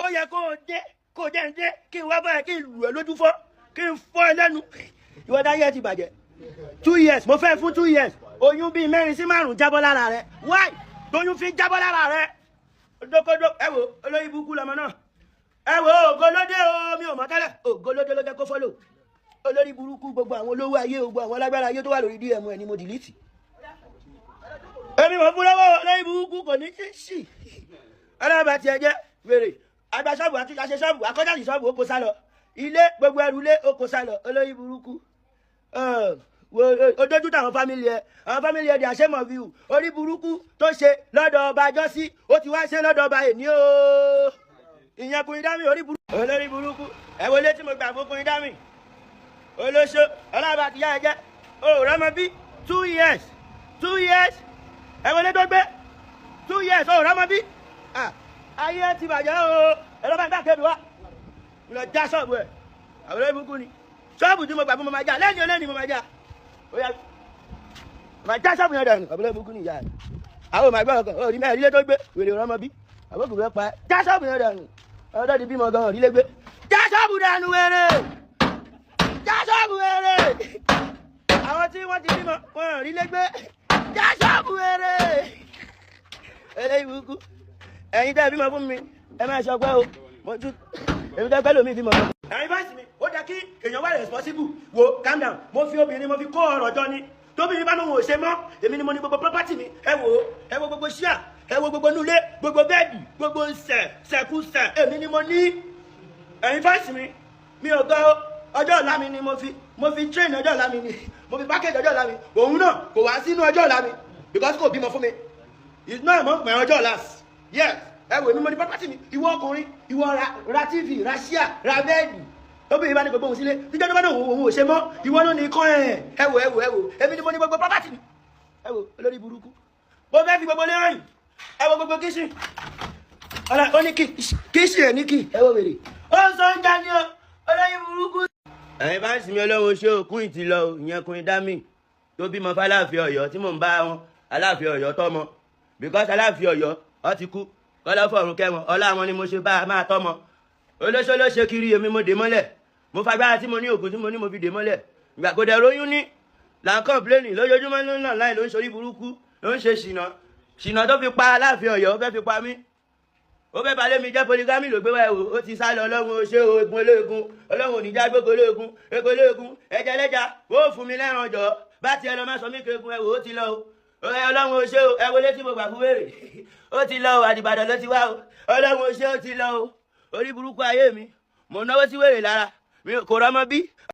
Ó yẹ kó o dé, kó o jẹ́ ń dé, kí n wá báyìí, kí n lù ẹ́ lójú fọ́, kí n fọ́ ẹ lẹ́nu. Ìwọ dáyé ẹ ti bàjẹ́. 2 years mo fẹ́ fún 2 years, oyún bíi mẹ́rin sí márùn-ún jábọ́ lára rẹ. Why tóyún fi jábọ́ lára rẹ? Dókódó, ẹ wo olóyìn burúkú lọmọ náà. Ẹ wo ògolódé o, mi ò mọ̀ tẹ́lẹ̀. Ògolódé ló jẹ́ kó follow olórí burúkú. Gbogbo àwọn olówó ayé, gbogbo àwọn alágbára ayé tó wà lórí DM ẹ ni mo delete. Èmi mọ̀ fún lọ́wọ́ olórí burúkú kò ní sí ọlọ́ba tiẹ̀ jẹ́ wèrè. Àgbà ṣọ́ọ̀bù àti àṣẹ ṣọ́ọ̀bù akọ́jà sí ṣọ́ọ̀bù, ó kó sálọ ilé, gbogbo ẹrù ilé, ó kó sálọ. Olórí burúkú, ojójú táwọn family ẹ, àwọn family ẹ di àṣẹmọ̀ view. Orí burúkú tó ṣe lọ́dọ̀ ọba jọ́sí, ó ti wá ṣe lọ́dọ̀ ọba èní o, ìyẹn Queen Dami. Orí burúkú, olórí burúkú. Ẹ wọlé tí mo gbà fún Queen Dami, olóṣó ọlọ́ba ti yá ẹ jẹ́ o rọ́mọ bí. 2 years, 2 years, ẹ wọlé tó gbé. 2 years, o rọ́mọ bí. Ayé ti bàjẹ́ o. Ẹ lọ́ bá ń bá kébì wá lọ já ṣọ́ọ̀bù ẹ̀. Àwọn olórí burúkú ni. Ṣọ́ọ̀bù tí mo gbà fún, mo máa já lẹ́yìn olóyìn, mo máa já. Ó yá, máa já ṣọ́ọ̀bù yẹn dànù. Àwọn olórí burúkú ni ìyá rẹ̀. Àwọn òmàgbọ́ ọkàn ò rí mẹ́rin ilé tó gbé. Wèrè rọ́mọ bí, àbókù fẹ́ pa ẹ́. Já ṣọ́ọ̀bù yẹn dànù. Ọ̀dọ́ di bímọ gan, òrí lé gbé. Já ṣọ́ọ̀bù dànù, wèrè. Já ṣọ́ọ̀bù, wèrè. Àwọn tí wọ́n ti bímọ, wọn ò rí lé gbé. Já ṣọ́ọ̀bù, wèrè, eléyìí burúkú. Ẹ̀yin tẹ́ ẹ bímọ fún mi, ẹ máa ṣọpẹ́ o. Mo tún èmi tẹ́ pẹ́ lómi bímọ fún mi. Ẹ̀yin bá sì mi, ó jẹ́ kí èèyàn wà responsible. Wo, calm down. Mo fi obìnrin, mo fi kó ọ̀rọ̀ jọ ni. Tóbìnrin bá lóun ò ṣe mọ́, èmi ni mo ní gbogbo property mi. Ẹ wò ó, ẹ wo gbogbo ṣíà, ẹ wo gbogbo nulẹ̀, gbogbo bed, gbogbo sẹ̀ sẹ̀kúsẹ̀, èmi ni mo ní. Ẹ̀yin fans mi, mi ò gbọ́. Ọjọ́ ọ̀la mi ni mo fi train. Ọjọ́ ọ̀la mi ni mo fi package. Ọjọ́ ọ̀la mi, òun náà kò wá sínú ọjọ́ ọ̀la mi because kò bímọ fún mi. It's not among my ọjọ́ ọ̀la. Yes, ẹ wò mí, mo ní property mi. Ìwọ ọkùnrin, ìwọ ra TV, ra chair, ra bed. Obìnrin bá ní gbogbo òun sílé níjọ́ tó bá ní òun ò ṣe mọ́, ìwọ ló ní kọ́ ẹ̀. Ẹ wò, ẹ wò, ẹ wò, èmi ni mo ní gbogbo property mi. Ẹ wò olórí burúkú. Mo fẹ́ fi gbogbo lé rìn. Ẹ wo gbogbo kitchen ọ̀la, ó ní kí kitchen ẹ̀ ní kí. Ẹ wo wèrè, ó ń sọ oúnjẹ ní o, olórí burúkú. Ẹ̀yin bá ń sinmi, ọlọ́run ṣé òkun ìtì lọ o. Ìyẹn Queen Dami tó bímọ fáláàfin Ọ̀yọ́, tí mò ń bá wọn Aláàfin Ọ̀yọ́ tọ́mọ because Aláàfin Ọ̀yọ́ ọ ti kú, kọ́lọ́ fọ̀run kẹ́wọn. Ọlá wọn ni mo ṣe bá a máa tọ́mọ. Olóṣó ló ṣe kiri, èmi mo dè mọ́lẹ̀. Mo fagbára tí mo ní, ògùn tí mo ní, mo fi dè mọ́lẹ̀. Ìgbà kò dẹ̀ róyún ní là ń complain lójoojúmọ́, ló ń nà láì, ló ń ṣorí burúkú, ló ń ṣe ṣìnà ṣìnà tó fi pa Aláàfin Ọ̀yọ́. Ó fẹ́ fi pa mí, ó fẹ́ balẹ̀ mi jẹ́. Polygamy ló gbé wá. Ẹ̀wò, ó ti sá lọ. Ọlọ́run ó ṣe o. Egun olóògùn, Ọlọ́run ò ní já gbógun olóògùn, egun olóògùn, ẹja ẹlẹ́ja ó fún mi lẹ́ràn jọ bá tiẹ̀ lọ, má sọ mí kegun. Ẹ̀wò, ó ti lọ o. Ẹ Ọlọ́run ó ṣe o. Ẹ wọlé tí mo gbà fún wèrè, ó ti lọ o. Àdìbàdàn ló ti wá o. Ọlọ́run ó ṣe, ó ti lọ o. Orí burúkú ayé mi, mo náwó sí wèrè lára mi kò rọ́mọ bí.